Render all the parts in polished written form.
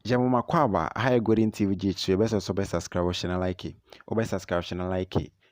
Yɛma mo akwaaba, aha yɛ Golden TV GH so. Yɛbɛsrɛ sɛ wobɛ subscribe, hyɛ na like. Wobɛ subscribe, hyɛ na like.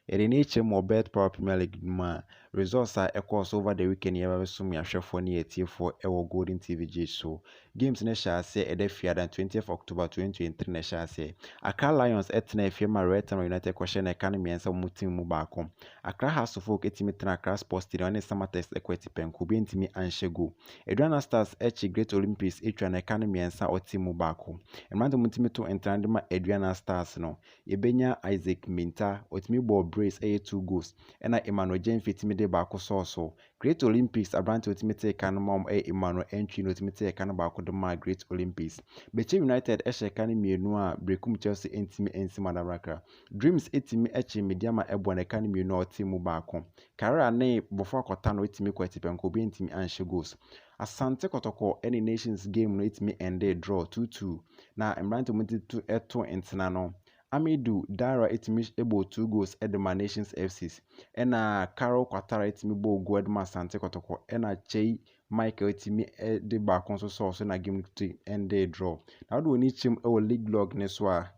Yɛde ne kyerɛ mu wɔ betPawa Premier League no mu a, results a ɛkɔɔ so over the weekend, yɛba bɛsom yɛn ahwɛfoɔ ne yɛtiefoɔ ɛwɔ Golden TV GH so. Games no hyɛ aseɛ ɛda Fiada, 20th October 2023 na ɛhyɛ aseɛ. Accra Lions ɛtena efie ma Real Tamale United kɔhyɛ na ɛka no 3 wɔ mu team mu baako. Accra Hearts of Oak ɛtumi tena Accra Sports Stadium ne Samartex ɛkɔ atipɛnko, obi ntumi anhyɛ goal. Aduana Stars ɛkyi Great Olympics atwa na ɛka no 3 ɔte mu baako. Mmeranteɛ mu ntumi to ntena de ma Aduana Stars no, yɛbɛnya Isaac Minta, ɔtumi bɔɔ brace, ɛyɛ two goals, ɛna Emmanuel Gyamfi tumi de baako sɔɔ so. Great Olympics aberante ɔtumi tee ka no ma wɔn ɛyɛ Emmanuel Antwi na ɔtumi tee ka no baako de maa Great Olympics. Bechem United ɛhyɛ ka no 2 a Berekum Chelsea ntumi nsi mu adabrakra. Dreams ɛtumi ɛkye Medeama ɛbɔ ne ka no 2 a ɔte mu baako. Karela ne Bofoakwa Tano ɛtumi kɔ atipɛnko, obi ntumi anhyɛ goals. Asante Kɔtɔkɔ ɛne Nations game no ɛtumi ɛnde draw 2-2, na mmerante mu to ɛto ntena no, Amidu Dara ɛtumi ɛbɔ two goals ɛde ma Nations FCs, ɛna Carol Kwatara ɛtumi bɔ goal ɛde ma Asante Kɔtɔkɔ, ɛna Kyei Michael ɛtumi ɛde baako nso sɔɔ so na game no to ɛnde draw. Na wɔde wɔn ani kyerɛm ɛwɔ league log ne so a,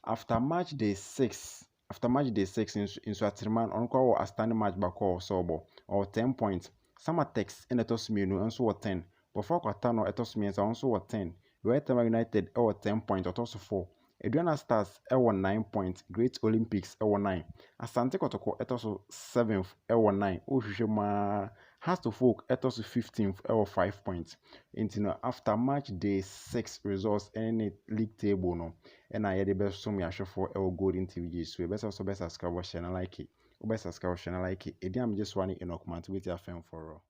after match day 6 nso Nsoatreman ɔno koraa wɔ outstanding match baako a ɔwɔ sɛ ɔbɔ, ɔwɔ 10 points. Samartex ɛna ɛtɔ so 2 nso wɔ 10. Bofoakwa Tano ɛtɔ so 3, ɔno nso wɔ 10. Royal Tamale United ɛwɔ 10 points, ɔtɔ so 4. Aduana Stars ɛwɔ 9 points. Great Olympics ɛwɔ 9. Asante Kɔtɔkɔ ɛtɔ so 7th ɛwɔ 9. Wohwehwɛ mu ara, Hearts of Oak ɛtɔ so 15th ɛwɔ 5 points. Nti no, after match day 6 results ɛne ne league table no ɛna yɛde bɛsom yɛn ahwɛfoɔ ɛwɔ Golden TV G so. Yɛbɛsɛ sɛ wobɛ subscribe, hyɛ na like. Wobɛ subscribe, hyɛ na like. Ɛdin a megye soa ne Enoch Mante, wetin afɛn for.